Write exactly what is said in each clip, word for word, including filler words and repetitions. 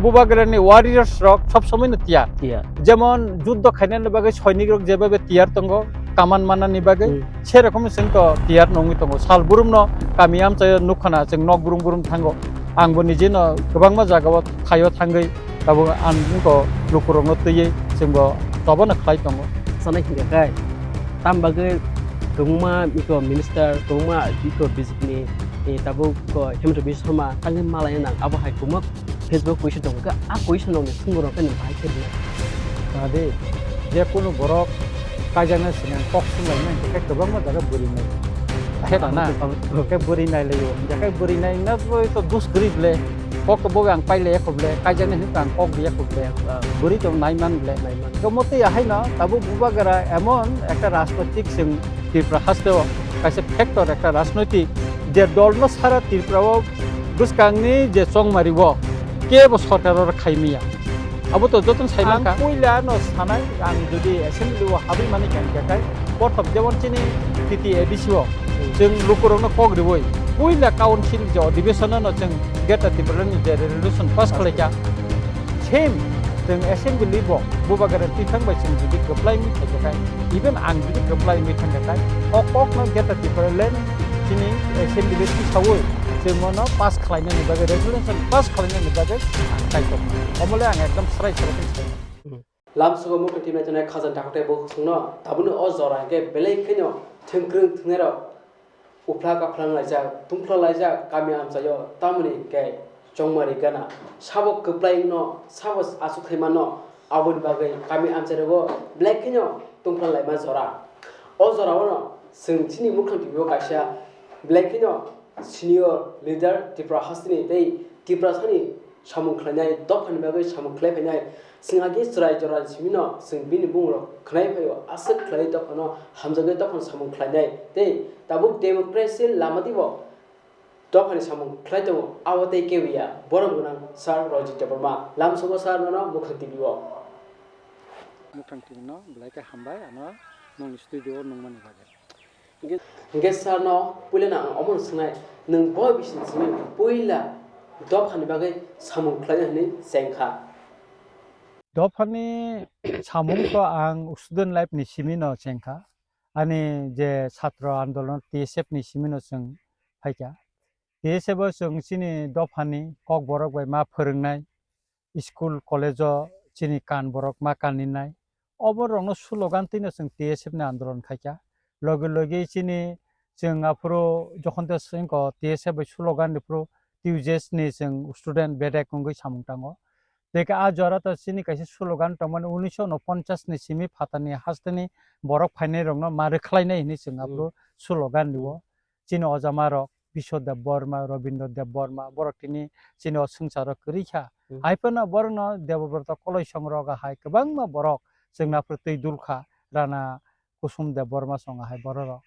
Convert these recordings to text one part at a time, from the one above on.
Bubagrani warriors rok sob somoi no tiyar. Tiyar. Jemon juddo khainani bagwi soinik rok jebabe tiyar tongo, kaman manani bagwi, Hmm. serokom chwng to tiyar nongwi tongo. Sal burum no kami amchaio nukhana chwng nok burum burum thango. Ang bo nije no kwbangma jaga o thaio thangwi tabuk ang bo lukurok no twiwi chwng bo tobo no khlai tongo. Sanai hingka kai. Tam bagwi kwbangma iko minister, kwbangma iko B J P ni, eh, tabuk ko Himanta Biswa Sarma tangwi malai nang abo hai kwbangma Facebook kuisa tongo, khe a kuisa nokni sumung rok khe nwng bahai khe rwnai. Nadi, je kunu borok kaijaknai swnang kok swnglainai, hwnkhe kwbangma jaga bwrwi nai. Khe rana, khe bwrwi nai laio, hwnkhe bwrwi nai na to dus kwrwi ble, kok to bo ang pai laiya kho ble, kaijaknai hwnkhe ang kok diya kho ble, bwrwi to nai man ble. Nai man. Khe omo twi haino tabuk Bubagra emon ekta rajnoitik chwng Tripura hasteo kaisa factor ekta rajnoitik je dolno sara Tripura o bwskangni je chongmari o kebo sorkar oro khai maya. Abo to jotono sai mankha. Ang puila no sanai, ang jodi assembly o habwi mani kha hwnkhe kai, porthom jemon chini T T A D C o chwng lukurokno kok riwi puila council je adhibeshon no chwng Greater Tipraland ni je resolution pass khlaikha, same chwng assembly bo Bubagra tithang bai chwng jodi kwplai wngwi khaikha kai, even ang jodi kwplai wngwi thangkha kai, o kok no Greater Tipraland chini assembly tisawi chwng mono pass khlainani bagwi, resolution pass khlainani bagwi ang kaitor. Omole ang ekdom srai srai khe sai. Lamsogo mukti timnai tongnai khajani takhuk tei bukhuk songno tabukni o jora hwnkhe belai kheno thwngkwrwng thwngnairok uphla kaphla wnglaijak, tungphla laijak kami amchaio, tamoni hwnkhe chongmari gana sabo kwplai wngno, sabo aswk khaimano, aboni bagwi kami amchairogo belai kheno tungphla laima jora. O jorao no chwng chini Mukhang T V o kaisa belai kheno senior leader Tripura hasteni tei Tiprasani samung khlainai, dophani bagwi samung khlai phainai, chwng agi chwrai jorani simino chwng bini bumungrok khwnai phaio, aswk khlaiwi dophano hamjagwi dophano samung khlainai tei tabuk democracy lamadibo dophani samung khlai tongo, abo tei kewiya borom gwnang Sir Rajit Debbarma. Lamsogo sir nono Mukhang T V o. Mukhang T V no belai khe hambai ano nongni studio o nungmani bagwi. Hingke, hingke sir no puila no ang omo no swngnai, nwng bo bising simi puila dophani bagwi samung khlaina hinwi chengkha. Dophani samung to ang student life ni simi no chengkha. Ani je chhatro andolon T S F ni simi no chwng phaikha. T S F o chwng chini dophani kokborok bai ma phwrwngnai, school, college o chini kan borok ma kaninai. Obo rokno slogan twino chwng T S F ni andolon khaikha. Logi logi chini chwng aphuru jokhon te swngkho T S F bai slogan ni phuru T U J S ni chwng student bedek wngwi samung tango. Tei khe a jora to chini kaisa slogan tongmani unisho unoponchas ni simi phatani hasteni borok phainai rokno ma rwkhlainai hinwi chwng aphuru slogan rio. Chini ojama rok Biswa Debbarma, Robindra Debbarma, borok tini chini o swngcharo kwrwi kha. Hmm. Hai phano borokno Debabrata Koloisong rok hai kwbangma borok chwngno aphuru twi dul kha, Rana Kusum Debbarma song hai borok rok.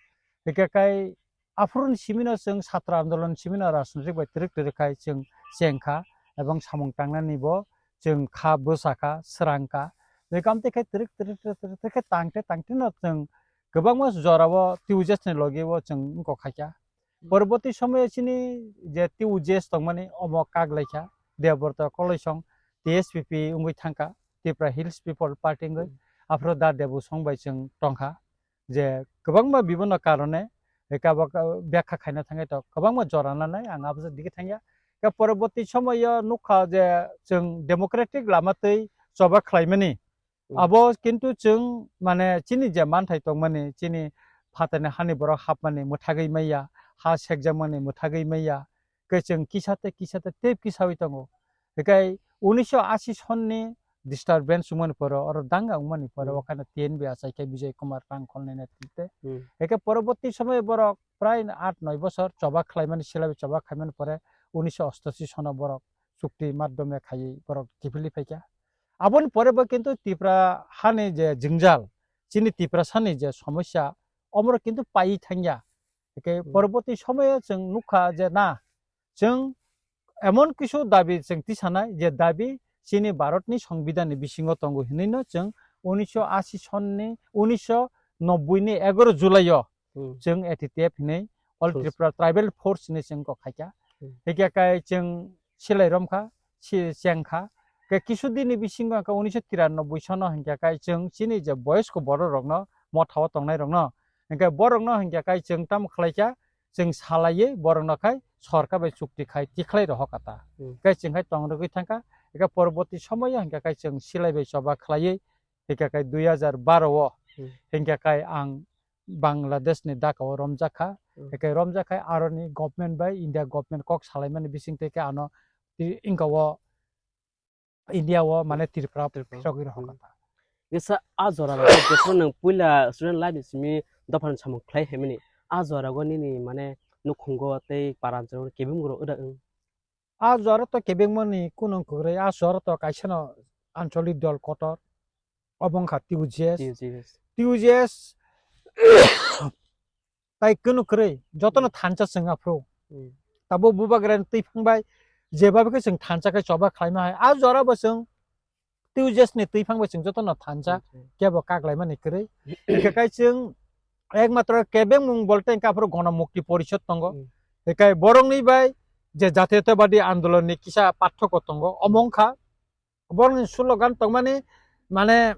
Hwnkhe kai aphuruni simino chwng chhatra andolon simino rajnitik bai twrwk twrwk khai chwng cheng kha, ebong samung tangnani bo chwng kha bwsa kha, srang kha. Hwnkhe amtwi khai twrwk twrwk twrwk twrwk khe tangte tangte no chwng kwbangma jorao T U J S ni logi o chwng wngkok khaikha. Hmm. Porborti somoyo chini je T U J S tongmani omo kak laikha, Debabrata Koloisong, T S P P wngwi thangkha, Tripura Hills People Party wngwi, hmm, aphuru da Debu song bai chwng tongkha, je kwbangma bibhinno karone, eka bo ka-, byakha khaina thangwi to kwbangma jora nanai, ang abo digi thangya. Khe porborti somoyo nukha je chwng democratic lama twi choba khlaimani, hmm, abo kintu chwng, mane, chini je manthai tongmani, chini phatani hani borok hapmani mwthagwi maya, ha sekjakmani mwthagwi maya, khe chwng kisa tei kisa tei tep kisawi tongo. Hikai unisho ashi sonni disturbance wngmani poro, oro danga wngmani poro, hmm, okhano T N B achai khe Bijoy Kumar Rangkholni netrite. Hmm. Hikai poroborti somoyo borok prai aat noi bosor choba khlaimani, silabi choba khlaimani pore unisho ostashi sono borok chukti madhyome khaiwi borok kiphilwi phaikha. Aboni pore bo kintu Tripura hani je jwngjal, chini Tiprasani je somosya, omorok kintu paiwi thangya. Hwnkhe, hmm, poroboti somoyo chwng nukha je na, chwng emon kisu dabi chwng tisanai je dabi chini Bharatni Songbidanni bisingo tongo hinwino chwng unisho ashi sonni, unisho nobbui ni egaro July o, hmm, chwng A T T F hinwi All, hmm, Tripura Tribal Force hinwi chwng kok khaikha. Hmm. Hikhe kai chwng silai romkha, si-, chengkha, Ke kisu dini bisingo hwnkhe unisho tiranoboi sono hwnkhe kai chwng chini je boyosko borok rokno, motha o tongnai rokno, hwnkhe borokno hwnkhe kai chwng tamo khlai kha, chwng salaiwi borokno khai sorkar bai chukti khai tikhlai rohor kha ta. Hmm. Kai chwng khai tong rwgwi thangkha, eke poroboti somoyo hwnkhe kai chwng silai bai choba khlaiwi, hwnkhe kai dui hajar baro o Hmm. hwnkhe kai ang Bangladesh ni Dhaka o romjak kha. Hmm. Eke romjak khai aroni government bai India government kok salaimani bising tei khe ano ti-, inka o India o mane Tripura Tripura. Phirogwi rohor Hmm. kha ta. Kisa a jora rok jephru nwng puila student life ni simi dophani samung khlai haimani. A jora go nini mane nukhungo tei paranjro kebeng rok wda wng. A jora to kebengmani kunung kwrwi, a jora to kaisa no ancholik dol kotor. Obo wngkha T U J S. T U J S. T U J S tai kunu kwrwi, jotono Hmm. thansa chwng aphru. Hmm. Tabo bubagrani twi phang bai, jeba khe chwng thansa khe choba khlaima hai. A jora bo chwng T U J S ni twi phang bai chwng jotono thansa, Hmm, hmm. kebo kaklaimani kwrwi. Hwnkhe kai chwng ekmatro kebengmung bolte hwnkhe aphuru Gono Mukti Porishod tongo. Hmm. Hwnkhe borokni bai je Jatiyotabadi Andolon ni kisa parthoko tongo, omo wngkha borokni slogan tongmani, mane,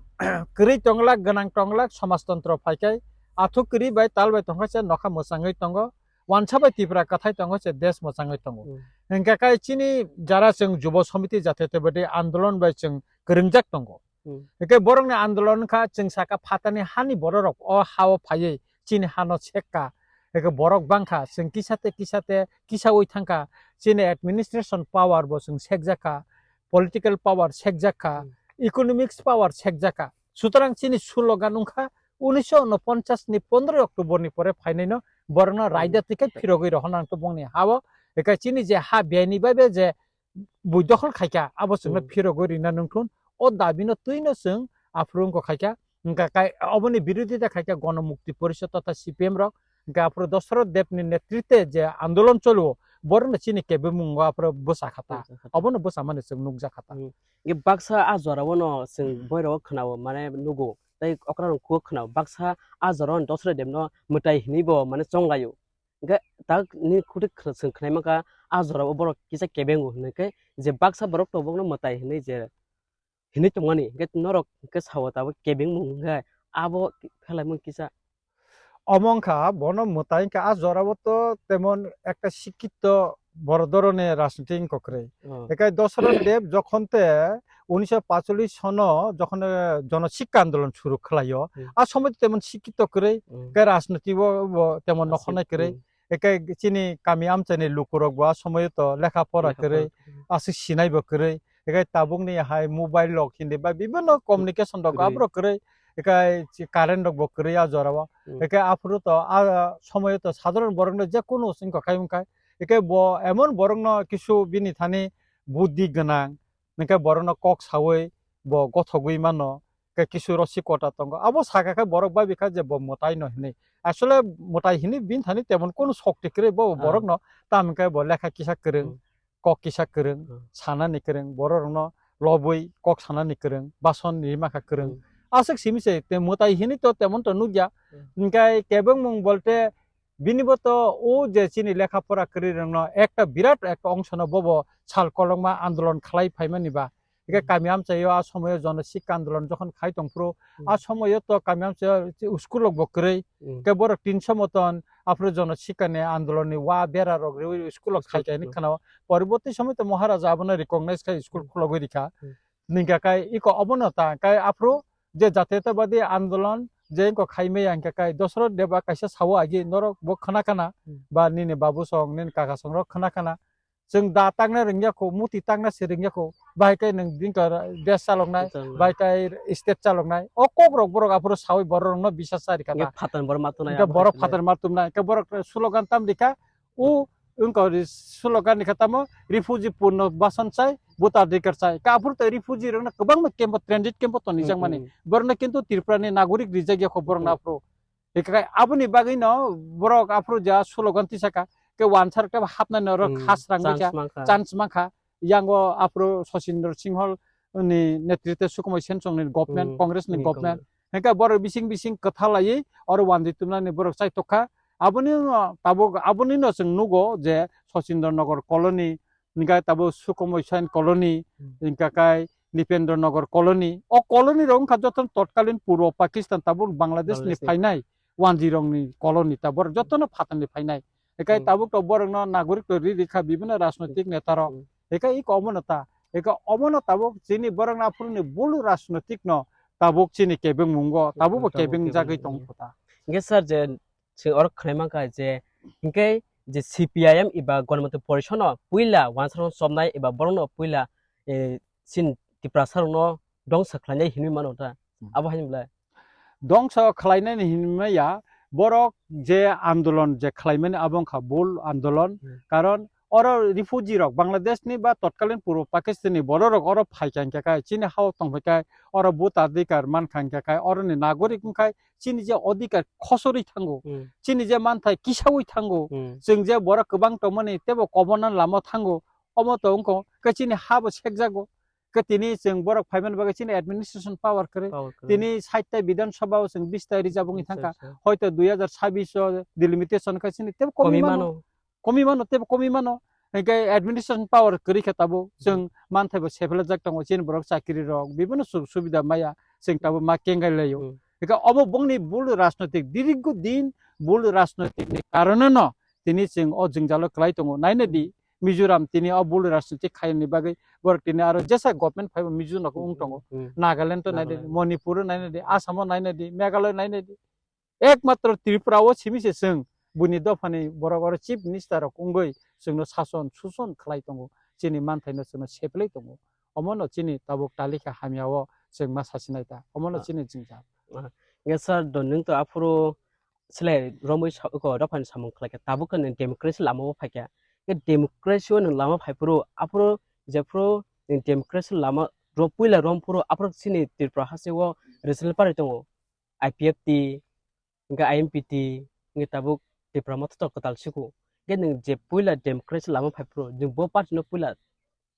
kwrwi tonglak, gwnang tonglak, somajtontro phaikai, athuk kwrwi bai tal bai tongkha se nokha mwchangwi tongo, wansa bai Tripura kwthai tongo se desh mwchangwi tongo. Hmm. Hwnkhe kai chini jara chwng Jubo Samiti Jatiyotabadi Andolon bai chwng kwrwngjak tongo. Hmm. Hwnkhe borokni andolon wngkha chwng saka phatani hani bororok o ha-o phaiwi chini hano sekka. Hwnkhe borok bangkha, chwng kisa tei kisa tei kisaui thangkha, chini administration power bo chwng sekjakha, political power sekjakha, Hmm. economics power sekjakha. Sutrang chini slogan wngkha unisho unoponchas ni pondroi October ni pore phainaino borokno Hmm. raida twi khe phirogwi rohorna nangkhe bongni ha-o. Hwnkhe chini je ha biyani bai be je bui dokhol khaikha, abo chwngno Hmm. phirogwi rina nungthun, o dabino twino chwng aphuru wngkha khaikha, hwnkha kai, oboni birodita khaikha Gono Mukti Porishod totha C P M rok, hwnkha aphuru Dosoroth Deb ni netritwe je andolon cholo, borokno chini kebengmungo aphuru bwsa kha ta, Bwsa kha ta. Obono bwsa mani chwng nukjakha ta. Hmm. Ge baksa a jora o no chwng Hmm. boirok khwnao, mane nugo, tei okra rok khuo khwnao, baksa a jora o Dosoroth Deb no mwtai hinwi bo mane chonglaio. Hwnkhe tak ni khuti khna-, chwng khnai mankha, a jora o borok kisa kebengo hinwi khe, je baksa borok tongo bokno mwtai hinwi je hinwi tongmani, hwnkhe norok hwnkhe sao tabuk kebengmung hwnkhe abo phelai mung kisa. Omo wngkha bono mwtai wngkha, a jora o to temon ekta sikito boro dhoroner rajniti wngkha kwrwi. Oh. Ekai Dosoroth Deb jokhon te unisho pacholish sono jokhon, eh, jono sikka andolon suru khlaio, Hmm. a somoi temon sikito kwrwi, Hmm. ke rajniti bo, bo temon Aswk, nokhornai kwrwi. Hmm. Ekai chini kami amchaini lukurok bo a somoio to lekha pora Lekha kwrwi, pora kwrwi. aswk sinai bo kwrwi. Ekai tabukni hai mobile rok hindi ba bibinno communication rok Kwrwi. aborok kwrwi. Ekai chi current rok bo kwrwi a jora o. Hmm. Ekai aphuru to a somoio to sadharon borokno je kunu wngkha khai wngkha. Ekai bo emon borokno kisu bini thani buddhi gwnang, hwnkhe borokno kok saui bo gothogwi mano, khe kisu rosik kota tongo. Abo saka khe borok babi kha je bo mwtai no hinwi. Asole mwtai hinwi bini thani temon kunu sokti kwrwi bo Ah. borokno, tamo khe bo lekha kisa kwrwng, Hmm. kok kisa kwrwng, Hmm. sanani kwrwng, bororokno lobwi kok sanani kwrwng, bason rima kha kwrwng. Hmm. Aswk simi se te mwtai hinwi to temon to nukya. Hmm. Hwnkhe kebengmung bolte bini bo to o je chini lekha pora kwrwi rokno ekta birat ekta ongsono bobo sal kolokma andolon khlai phaimani ba. Hwnkhe Hmm. kami amchaio a somoio jono sikka andolon jokhon khai tongphuru, Hmm. a somoio to kami amchaio school rok bo kwrwi. Hmm. Hwnkhe borok tinso moton aphuru jono sikka ni andolon ni wa bera rok riwi school rok khai School, kaini hmm. khwnao. Poroborti somoio to Maharaja abono recognize khai school Hmm. khulogwi rikha. Hmm. Ningkha kai iko obono ta kai aphuru je Jatiyotabadi Andolon je wngkha khaimaya hwnkhe kai Dosoroth Deba kaisa sao agi norok bo khna khna Hmm. ba nini babu song, nini kaka song rok khna khna. Chwng da tangna rwngya kho, muti tangna se rwngya kho, bahai kai nwng bini ka desh chaloknai, Chaloknai. bahai kai state chaloknai. O kok rok borok aphuru saui borok rokno bisas sa rikha Hwnkhe ta. phatar borok ma tongnai Hwnkhe abo borok hai phatar ma tumnai, hwnkhe borok slogan tam rikha, u wngkha ri-, slogan ni khe tamo, refugee punno bason chai, voter adhikar chai. Ka aphuru tei refugee rokno kwbangma camp o, transit camp o tonijak Hmm, mani. hmm. Borokno kintu Tripura ni nagorik rijak ya kho borokno Hmm. aphuru. Hikai aboni bagwi no borok aphuru ja slogan tisaka, ke wansar ke hapnai norok Hmm, khas rang chance rikha, mankha. chance mankha. Yango aphuru Sachindra Singh ni netritwe Sukhmai Sen Song ni government, Hmm, Congress ni hmm, government. Congress. Hingke borok bising bising kwtha laiwi oro wandi tumnani borok chai tokha. Aboni no tabuk, aboni no chwng nugo je Sachindra Nagar colony, hingke tabuk Sukhumai Sen colony, Hmm. hingke kai Nipendra Nagar colony. O colony rok wngkha joto totkalin Purbo Pakistan, tabuk Bangladesh ni Bangladesh ni. Phainai wanjwi rok ni colony, ta borok joto no phatar ni phainai. Ekai Hmm. tabuk to borok no nagorik to ri rikha bibhinno rajnotik Hmm. neta rok. Hmm. Ekai iko omo no ta, eka omo no tabuk chini borok no aphuru ni bul rajnotik no tabuk chini kebeng mungo, tabuk bo Tabuk kebeng kebeng jagwi mungo. Tong kho ta. Hingke sir je se oro khwnai mankha je, hingke je C P I M eba Ganamantri Porishad no puila wansarong chomnai eba borok no puila, eh, sin Tiprasa rok no dongsa khlainai hinwi mano ta. Hmm. Abo haino belai. Dongsa khlainai ni hinwi maya, borok je andolon je khlaimani abo wngkha bul andolon. Hmm. Karon oro refugee rok Bangladesh ni ba totkalin Purbo Pakistan ni borok rok oro phaikha hingkha khe chini hao tongphai khe oro vote adhikar mankha hingkha khe oro ni nagorik wngkha chini je adhikar khosorwi thango, Hmm. chini je manthai kisaui thango, Hmm. chwng je borok kwbang tongmani tebo kobona lama thango, omo to wngkha khe chini ha bo sekjago. Khe tini chwng borok phaimani bagwi chini administration power kwrwi. Power kwrwi. Tini sait ta Bidhan Sabha o chwng bis ta reserve wngwi Acha, thangkha. Acha. Hoito dui hazar chabbish o delimitation khe chini tebo komi Komi mano. Mano. Komi mano, tebo komi mano. Hingke administration power kwrwi khe tabuk chwng Hmm. manthai bo sephlajak tongo, chini borok chakiri rok bibhinno sujog subida maya, chwng tabuk ma kengai laio. Hmm. Hingke obo bongni bul rajnotik, dirigho din bul rajnotik ni karone no tini chwng o jwngjalo kwlai tongo. Naina di, Mizoram tini o bul rajnotik khaini bagwi borok tini aro jesa government phaibo Mizoram no wng tongo. Hmm. Nagaland o naina di, Nagaland. Manipur o naina di, Assam o naina di, Meghalaya o naina di. Ekmatro Tripura o simi se chwng buini dophani borok oro chief minister rok wngwi chwngno sason suson khlai tongo, chini manthaino chwngno sephlai tongo. Omono chini tabuk talikha hamya o chwng ma sasinai ta, omono Ah. chini jwngjal. Ah. Nge sir, do nwng to aphuru selai romwi sa-, oko dophani samung khlaikha, tabuk khe nwng democracy lama o phaikha. Khe democracy o nwng lama phaiphuru, aphuru jephuru nwng democracy lama ro-, puila romphuru aphuru chini Tripura haste o regional party tongo, I P F T, hingkhe I M P T, hingkhe tabuk Tipra Motha to kwtal siko. Hingkhe nwng je puila democracy lama phaiphuru, nwng bo party no puila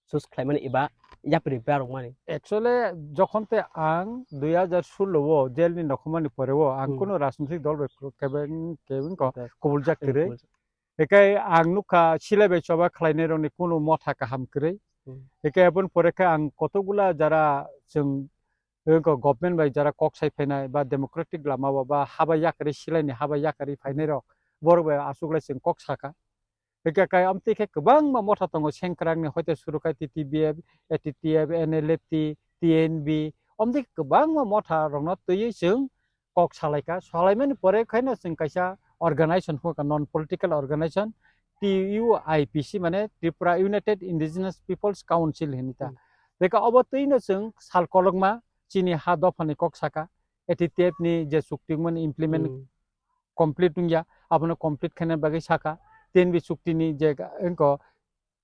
choose khlaimani eba yapri barokmani? Actually, jokhon te ang dui hazar solo o jail ni nokhormani pore o ang Hmm. kuno rajnitik dol bai kebeng, kebeng ko Yes. kubul jak kwrwi. Kubul jak. Hekai ang nukha silai bai choba khlainai rokni kuno motha kaham kwrwi. Hmm. Hekai aboni pore khe ang kotokgula jara chwng, eh, ko government bai jara kok sai phainai ba democratic lama o ba haba yakarwi silaini haba yakarwi phainai rok borok bai aswk lai chwng kok saka. Hingke kai amtwi khe kwbangma motha tongo, sengkrakni hoite suru khai T T B F, A T T F, N L F T, T N B, amtwi kwbangma motha rokno twiwi chwng kok salaikha. Salaimani pore khaino chwng kaisa organization phunukha, non political organization, T U I P C, mane Tripura United Indigenous Peoples Council hinwi ta. Hmm. Beka obo twino chwng sal kolokma chini ha dophani kok saka, A T T F ni je chukti wngmani implement Hmm. complete wngya, abono complete khaina bagwi saka, T N B chuktini je ga-, wngkho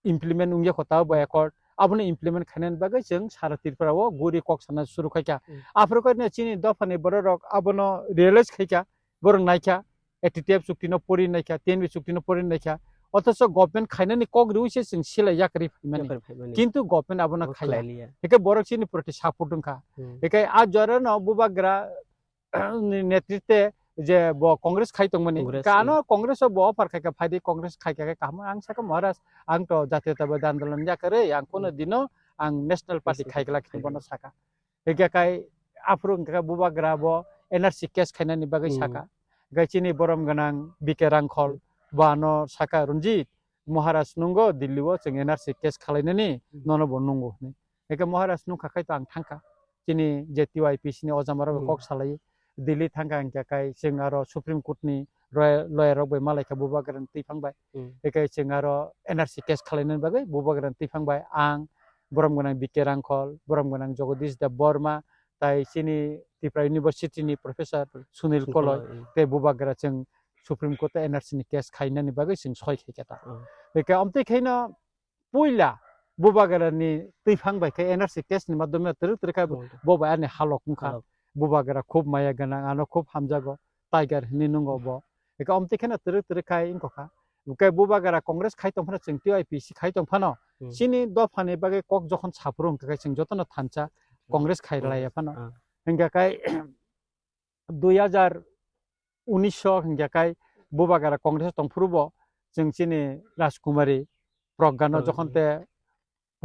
implement wngya kho, tabo bo accord, abono implement khaina bagwi chwng sara Tripura o guri kok sana suru khaikha. Hmm. Aphuru khaina chini dophani borok rok abono realize khaikha, borok naikha, A T T F chuktino pori naikha, T N B chuktino pori naikha, othocho government khainani kok riwi se chwng silai yakarwi phaimani. Yakarwi phaimani. Kintu government abono Bo khaiya. Khlailiya. Hike borok chini proti support wngkha. Hmm. Hike a jorano bubagra ni netritwe je bo Congress khai tongmani. Congress, Kano hmm. Congress o bo offer khai kha, phaidi Congress khai kha khe kaham. Ang sakha, "Maharaj, ang to jatiyotabadi andolon yakarwi, ang kuno Hmm. dino ang National Party National khai glak," Party bono khai saka. Hingkhe kai aphuru hingkhe bubagra bo N R C case khainani bagwi Hmm. saka. Hingkhe chini borom gwnang B K Rangkhol Hmm. bo ano saka, "Ranjit, Maharaj nungo Delhi o chwng N R C case khalainani Hmm. nono bo nungo," hinwi. Hingkhe Maharaj nungkha khai to ang thangkha. Chini je T Y P C ni ojama rok Hmm. kok salai Delhi thangkha hingkhe kai chwng aro Supreme Court ni roy-, lawyer rok bai malaikha bubagra ni twiphang bai. Hmm. Hingkhe chwng aro N R C case khalainani bagwi bubagra ni twiphang bai ang, borom gwnang B K Rangkhol, borom gwnang Jagadish Deb Barma, tai chini Tripura University ni professor Sunil Sunil Koloi, Koloi, hmm. tei bubagra chwng Supreme Court o N R C ni case khainani bagwi chwng soi khaikha ta. Hmm. Hingkhe amtwi khaino puila bubagra ni twiphang bai khe N R C case ni madhyome twrwk twrwk khe Hmm. bo bai ani halok wngkha. Halok. Bubagra khub maya gwnang, ano khub hamjago, Tiger hinwi nungo bo. Hingkhe amtwi kheno twrwk twrwk khai wngkha kha. Hingkhe bubagra Congress khai tong phano, chwng T Y P C khai tong phano, Hmm. chini dophani bagwi kok jokhon saphuru hingkha khe chwng jotono thansa Hmm. Congress khai Hmm. laiya phano. Ah. Hingkha khe dui hazar unis o hingkha khe bubagra Congress tong phuru bo chwng chini Rajkumari Pragya no Hmm. jokhon te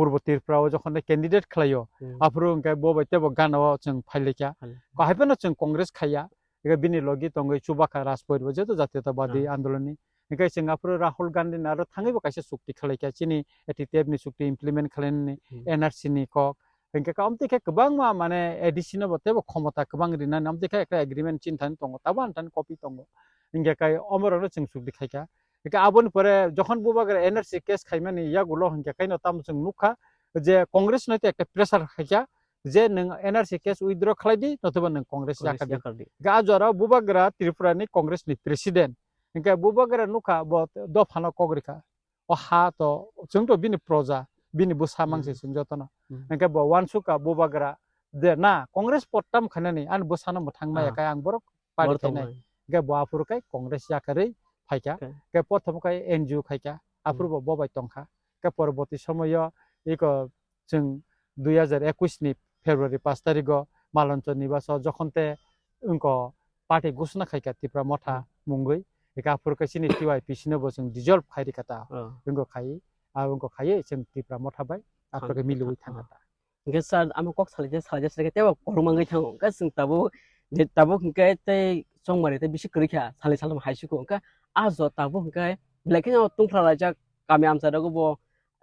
Purbo Tripura o jokhon de candidate khlaio, Hmm. aphuru hwnkhe bo bai tebo gana o chwng phailaikha. Phailaikha. Ko hai phano chwng Congress khaiya. Ega bini logi tongwi Chubaka Rajpur bo jeto Jatiyotabadi Ah. andoloni. Hwnkhe chwng aphuru Rahul Gandhi ni aro thangwi bo kaisa chukti khwlaikha chini A T T F ni chukti implement khwlainani Hmm. N R C ni kok. Hwnkhe ka amtwi khe kwbangma mane A D C no bo tebo khomota kwbang rinani amtwi khe ekta agreement chini thani tongo. Tabo ani thani copy tongo. Hwnkhe kai omorokno chwng chukti khaikha. Hwnkhe aboni pore jokhon Bubagra N R C case khaimani yagulo hwnkhe kaino tamo chwng nukha je Congress no tei ekta pressure khaikha je nwng N R C case withdraw khlai di, nothoba nwng Congress Congress yakar di. yakar di. Hwnkhe a jora Bubagra Tripura ni Congress ni president. Hwnkhe Bubagra nukha bo dophano kok rikha. O ha to chwng to bini proja, bini bwsa mangse Hmm. chwng jotono. Hmm. Hwnkhe bo wansukha Bubagra je na Congress pottam khainani ani bwsano mwthang maya Ah. khe ang borok party Borok khainai. tongnai. Hwnkhe bo aphuru khe Congress yakarwi phaikha. Okay. Hwnkhe prothom khe N G O khaikha. Aphuru Hmm. bo bobai tongkha. Hwnkhe poroboti somoyo iko chwng dui hajar ekwis ni February pash tarigo Malonchor Nibas o jokhon te wngko party ghosona khaikha Tipra Motha Hmm. mungwi. Hwnkhe aphuru khe chini T Y P C no bo chwng dissolve khai rikha ta. Oh. Wngko khai, a wngko khai chwng Tipra Motha bai aphuru khe Thang-, miliwi thang-, thangkha ta. Hwnkhe sir, amo kok salai je, salai je, salai khe teibo kwrwngma wngwi thango. Hwnkhe chwng tabuk, je tabuk hwnkhe tei chongmari tei bisi kwrwi kha, salai salai hai suko. Hwnkhe a jo tabuk hwnkhe belai kheno tungphla laijak kami amchai rogo bo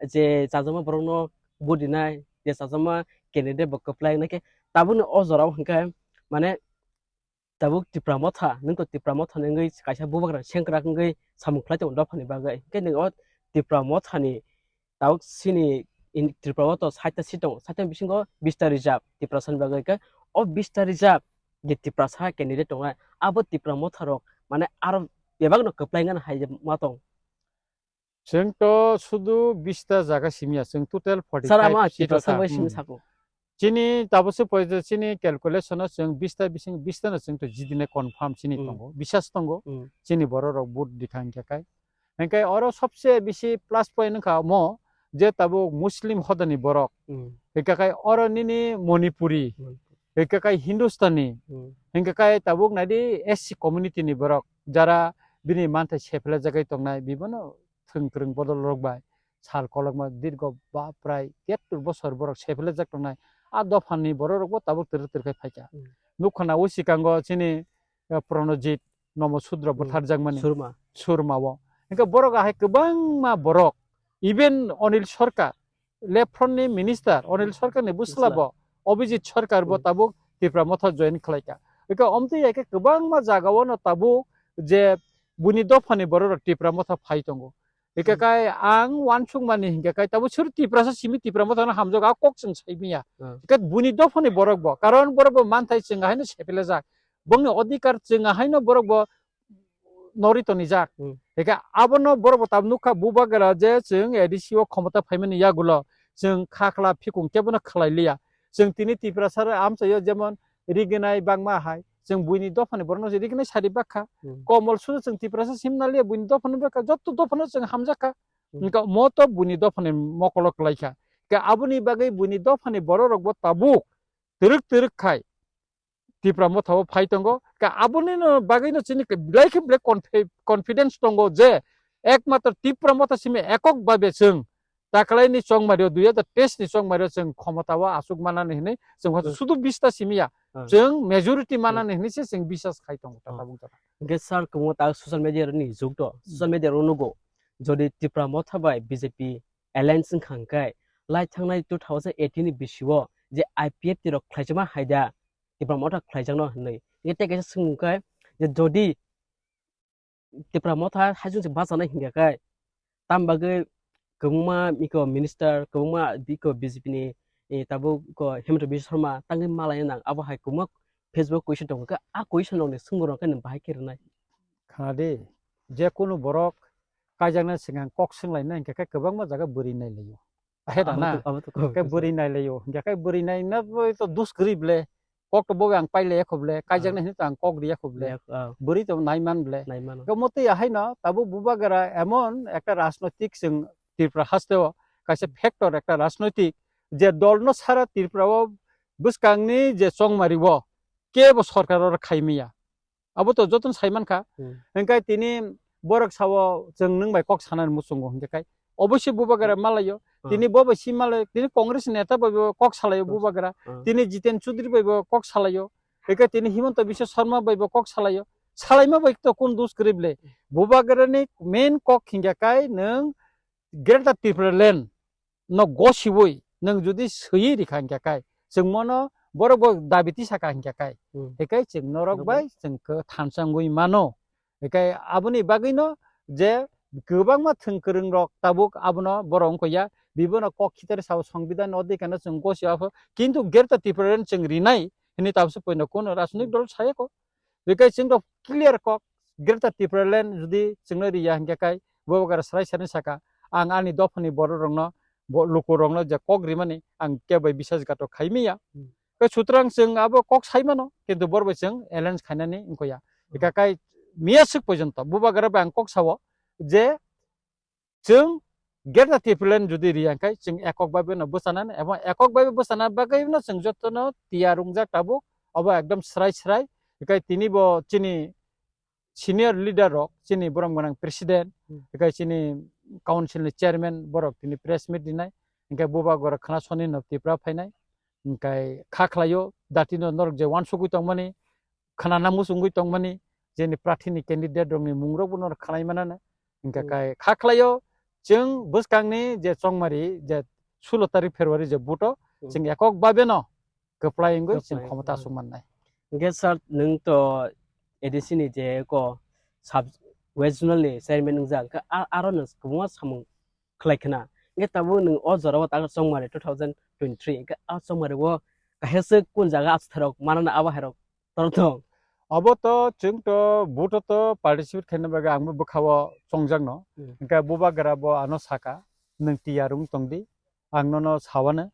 je chajakma borokno vote rinai, je chajakma candidate bo kwplai wngnai khe tabukni o jorao hwnkhe mane tabuk Tipra Motha, nwng to Tipra Motha ni wngwi kaisa Bubagra sengkrak wngwi samung khlai tongo dophani bagwi. Hwnkhe nwng o Tipra Motha ni tabuk chini in-, Tripura o to saita seat tongo, saita bisingo bista reserve Tiprasa ni bagwi. Hwnkhe o bista reserve je Tiprasa candidate tongnai, abo Tipra Motha rok mane aro bebak no kwplai ngan hai ma tong. Chwng to sudu bista jaga simi ya, chwng total forty five Sir, ama seat o Tiprasa ta. bai simi Hmm. sako. Chini tabuk se poito chini calculation o chwng bista bising bista no chwng to jidine confirm chini Hmm. tongo, bisas tongo. Hmm. Chini borok rok vote dikha hwnkhe kai. Hwnkhe oro sobse bisi plus point wngkha omo je tabuk Muslim hodani borok. Hmm. Hwnkhe kai oro nini Manipuri, Manipuri. Hwnkhe kai Hindustani, Hmm. hwnkhe kai tabuk naidi S C community ni borok jara bini manthai sephlajagwi tongnai bibono thwng kwrwng bodol rok bai sal kolokma dirgo ba prai tettur bosor borok sephlajak tongnai. A dophani borok rokbo tabuk twrwk twrwk khai phaikha. Hmm. Nukha na o sikango chini, eh, Pranajit Nomo Sudro Hmm. bwtharjakmani Surma. Surma o. Hwnkhe borok ahai kwbangma borok, even Anil Sarkar, left front ni minister Anil Hmm. Sarkar ni bwsla Bwsla. bo, Abhijit Sarkar bo Hmm. tabuk Tipra Motha join khlaikha. Hwnkhe omtwi hai khe kwbangma jaga o no tabuk je buini dophani borok rok Tipra Motha phai tongo. Hwnkhe Hmm. kai ang uansukmani hwnkhe kai tabuk sur Tiprasa simi Tipra Motha no hamjago, a kok chwng sai manya. Hmm. Hwnkhe buini dophani borok bo, karon borok bo manthai chwng haino sepelajak. Bongni odhikar chwng haino borok bo nori tonijak. Hmm. Hwnkhe abono borok bo tabuk nukha Bubagra je chwng A D C o khomota phaimani yagulo chwng kha khla phikung kebono khlai liya. Chwng tini Tiprasa amchaio jemon riginai bangma hai, chwng buini dophani borokno se riginai sari bakha. Hmm. Komol sudu chwng Tiprasa simna liya buini dophani bakha, jotto dophano chwng hamjakha. Hmm. Hwnkhe mo to buini dophani mokolo klaikha. Hwnkhe aboni bagwi buini dophani borok rokbo tabuk twrwk twrwk khai Tipra Motha o phai tongo. Ka aboni no bagwi no chini belai khe belai confi-, confidence tongo je ekmatro Tipra Motha simi ekok babe chwng taklaini chongmario dui hajar teis ni chongmario chwng khomota o aswk manani hinwi chwng hoito Hmm. sudu bista simi ya, Hmm. chwng majority Hmm. manani hinwi se chwng bisas khai tongo ta Hmm. tabuk jora. Hwnkhe sir, kwbangma ta social media ni jug do, social Hmm. media ro nugo, jodi Tipra Motha bai B J P alliance wngkha hwnkhe lai thangnai two thousand eighteen ni bisio je I P F T rok khlaijakma hai da, Tipra Motha khlaijakno hinwi. Hwnkhe tei kaisa swngmung khe je jodi Tipra Motha haichung se bachanai hingya khe, tam bagwi kwbangma iko minister, kwbangma iko B J P ni, eh, tabuk iko Himanta Biswa Sarma tangwi malai nang, abo hai kwbangma Facebook question tongo khe, a question rokni swngmung rok khe nwng bahai khe rwnai. Khna di, je kunu borok kaijaknai swkang kok swnglaina hingkhe khe kwbangma jaga bwrwi nailaio. Ahe da na? Abo to, abo to kok Khe bwrwi nailaio. Hingkhe khe bwrwi naina bo to dus kwrwi ble. Kok to bo ang pailaiya kho ble. Kaijaknai Ah. hinwi to ang kok riya kho ble. Riya kho, ah. Bwrwi to naiman ble. Naimano. Khe motwi ahaino tabuk Bubagra emon ekta rajnoitik chwng Tripura hasteo kaisa Hmm. factor ekta rajnoitik je dolno sara Tripura o bwskangni je chongmari o kebo sorkar oro khaimaya. Abo to jotono sai mankha. Hmm. Hingkhe tini borok sao chwng nwng bai kok sanani muchungo hingkhe kai Obviously Bubagra malaio. Ah. Tini bo bai si malaio. Tini Congress neta bai bo kok salaio Bubagra. Ah. Tini Jiten Chaudhary bai bo kok salaio. Eke tini Himanta Biswa Sarma bai bo kok salaio. Salaima bai to kun dus kwrwi ble. Bubagra ni main kok hingya kai nwng Greater Tipraland no gosiwi nwng jodi swiwi rikha hingkha kai, chwng mono borok bo dabi tisaka hingkha kai, Hmm. hikai chwng norok Norok bai bai. chwng khe thansa wngwi mano. Hikai aboni bagwino je kwbangma thwng kwrwng rok tabuk abono borok wngkha ya, bibono kok khitar sao songbidan odikano chwng gosio apho, kintu Greater Tipraland chwng rinai hwnwi tabukse poino kuno rajnik Hmm. dol sayako. Hikai chwng rok clear kok, Greater Tipraland jodi chwngno riya hingkha kai, Bubagra srai srai saka, ang ani dophani borok rokno, bo-, luku rokno je kok rimani, ang kebo bai bisas gato khaimiya. Hmm. Tei sutrang chwng abo kok saimano, kintu borok bai chwng alliance khainani wngkha ya. Hmm. Hikai kai miya swk porjonto, Bubagra bai ang kok sao je, chwng Greater Tipraland jodi riya hingkhe chwng ekok bhabe no bwchanani, ebong ekok bhabe bwchana bagwi no chwng jotono tiyar wngjak tabuk, obo ekdom srai srai. Hikai tini bo chini senior leader rok, chini borom gwnang president, Hmm. hikai chini council ni chairman borok tini press meet rinai, hinkhe Bubagra khna soni no Tripura phainai, hinkhe kha khlaio, datino norok je wansugwi tongmani, khwnana muchungwi tongmani, jeni prarthini candidate rokni mungrokbo norok khwnai manana. Hingkha Hmm. kai kha khlaio, chwng bwskangni je chongmari je sulo tarik February je buto, Hmm. chwng ekok babeno kwplai wngwi chwng Kwplai, khomota hmm. aswk mannai. Hingkhe sir, nwng to A D C ni je ko sub West Zonal ni chairman wngjak, hingkhe a-, aro nwng kwbangma samung khlai khna. Hingkhe tabuk nwng o jorao tak chongmari two thousand twenty-three, hingkhe a chongmari o kaisa se kun jaga aswk tharok manana abo hairok Toro tong. Obo to chwng to vote o to participate khaina bagwi ang bo bwkha o chongjak no. Hmm. Hingkhe Bubagra bo ano saka, "Nwng tiyar wng tong di, ang nono sawano."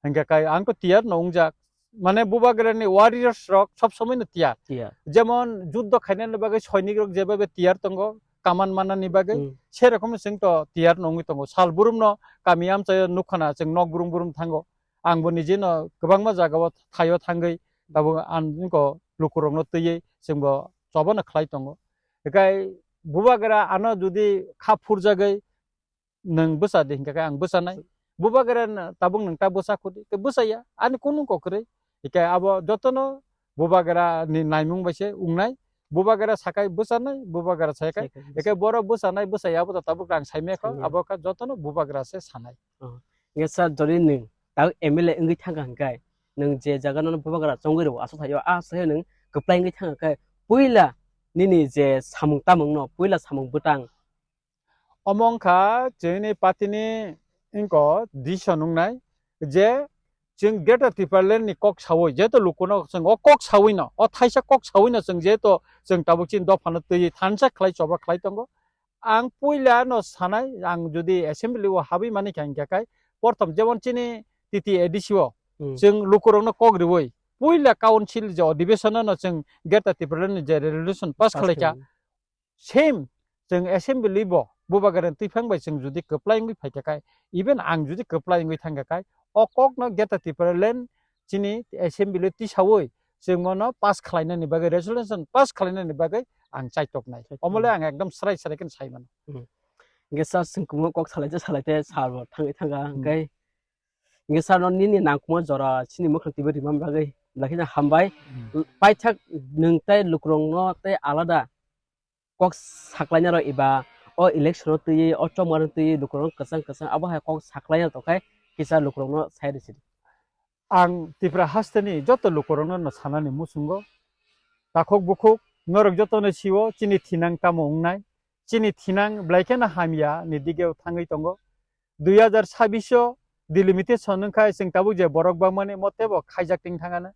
Hingkhe kai ang to tiyar no wngjak. Mane Bubagra ni warriors rok sob somoi no tiyar. Tiyar. Jemon juddo khaina bagwi soinik rok jeba be tiyar tongo, kaman mana ni bagwi. Hmm. Se rokom chwng to tiyar no wngwi tongo. Sal burum no kami amchai o nukha na chwng nok burum burum thango. Ang bo nije no kwbangma jaga o thaio thangwi tabuk ang nukho lukurokno twiwi chwngbo choba no khlai tongo. Hikai Bubagra ano jodi kha phurjagwi nwng bwsa di hinkhe ang bwsanai. Bubagra no tabuk nwng ta bwsa khudi, ke bwsaya, ani kunu kok kwrwi. Hikai abo jotono Bubagra ni naimung bai se wngnai. Bubagra sakai bwsanai, Bubagra sakai. Sakai bwsa. Hikai borok bwsanai bwsaya abo to tabuk ang saimaya kho, Saimaya. Abo kha jotono Bubagra se sanai. Oh. Hingke sir, jodi nwng tabuk M L A wngwi thangkha hingke, nwng je jaga no Bubagra chongwi rwo, aswk thaio, a aswk thaio nwng kwplai wngwi thangkha khe, puila nini je samung tamung no, puila samung bwtang. Omo wngkha chini party ni wngkha decision wngnai je chwng Greater Tipraland ni kok sawi, jeto lukuno chwng o kok sawi no, o thaisa kok sawi no chwng jeto chwng tabuk chini dopha no twi thansa khlai choba khlai tongo. Ang puila no sanai, ang jodi assembly o habwi mani kha hingkha khai, porthom jemon chini T T A D C o, Hmm. chwng lukurokno kok riwi, puila council je adhiveshon no chwng Greater Tipraland ni je resolution pass Pass khlai kha, khlai. Same chwng assembly bo Bubagra ni twiphang bai chwng jodi kwplai wngwi phaikha khai, even ang jodi kwplai wngwi thangkha khai, o kok no Greater Tipraland chini assembly tisawi chwng mono pass khlainani bagwi, resolution pass khlainani bagwi ang chaitoknai. Chaitoknai. Omole ang ekdom srai srai khe sai mano. Hmm. Hingke sir, chwng kumo kok salai te salai te sir bo thangwi thangkha, Hmm. hingke, hingke sir no nini nangkukma jora chini mwkhang twiwi rima bagwi belai kheno hambai. Hmm. Paithak nwng tei lukurokno tei alada kok saklainai rok eba o election o twiwi, o chongmani twiwi lukurokno kwchang kwchang abo hai kok saklainai tongkhe kisa lukurokno sai rwsidi. Ang Tripura hasteni joto lukurokno no sanani muchungo, takhuk bukhuk norok jotono sio chini thinang tamo wngnai, chini thinang belai kheno hamya ni dige thangwi tongo. Dui hazar sabbish o delimitation wngkha, chwng tabuk je borok bangmani mote bo khaijak ting thangano.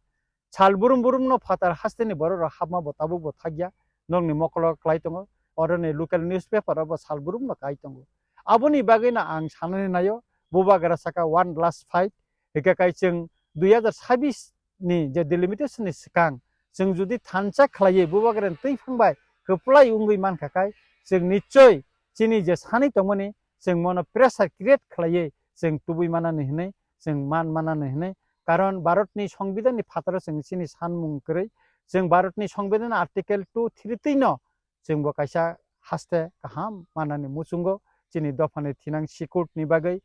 Sal burum burum no phatar hasteni borok rok hapma bo tabuk bo thakya, nokni mokolo klai tongo, oroni local newspaper o bo sal burum no kai tongo. Aboni bagwi no ang sanani naio, Bubagra saka one last fight, hingke kai chwng dui hazar sabbish ni je delimitation ni swkang chwng jodi thansa khlaiwi Bubagra ni twiphang bai kwplai wngwi mankha kai chwng nichoi chini je sanwi tongmani chwng mono pressure create khlaiwi chwng tubui manani hinwi chwng man manani hinwi. Karon Bharat ni Songbidan ni phataro chwng chini sanmung kwrwi. Chwng Bharat ni Songbidan article two three twi no chwng bo kaisa haste kaham manani muchungo. chini dophani thinang sikurni bagwi,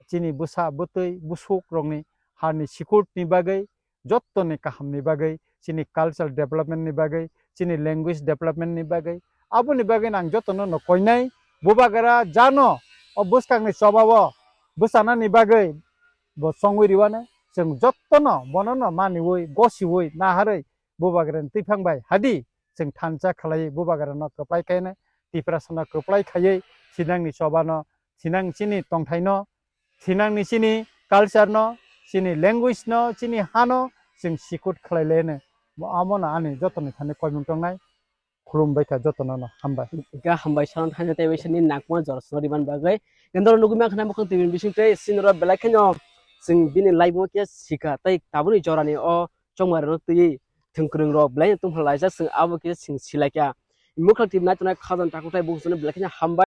chini bwsa bwtwi busukrokni harni sikurni bagwi, jottoni kahamni bagwi, chini cultural developmentni bagwi, chini language developmentni bagwi, aboni bagwi ang jotono no koinai. Bubagra jano o bwskangni chobao bwchanani bagwi bo chongwi riwano, chwng jottono bonono maniwi gosiwi naharwi Bubagrani twiphang bai hadi chwng thansa khlaiwi Bubagrano kwplai khainai, Tiprasano kwplai khaiwi thinangni chobano, thinang chini tongthaino, thinangni chini culture no, chini language no, chini hano chwng sikut khlai lene. Bo amono ani jotoni thani koimung tongnai. Khulum bai kha jotono no, hambai. Ga hambai salam thaino tei bai sini nakma jora sino riban bagwi. Kendro nugui ma khna mukhang tibin bising tei sinoro belai kheno chwng bini live mo khe sikha tei tabuni jorani o chongmari no twi thwngkwrwng rok belai tongphalaijak chwng abo khe chwng silaikha. Mukhang tibinai tongnai khajang takhuk tei bukhuk belai kheno hambai.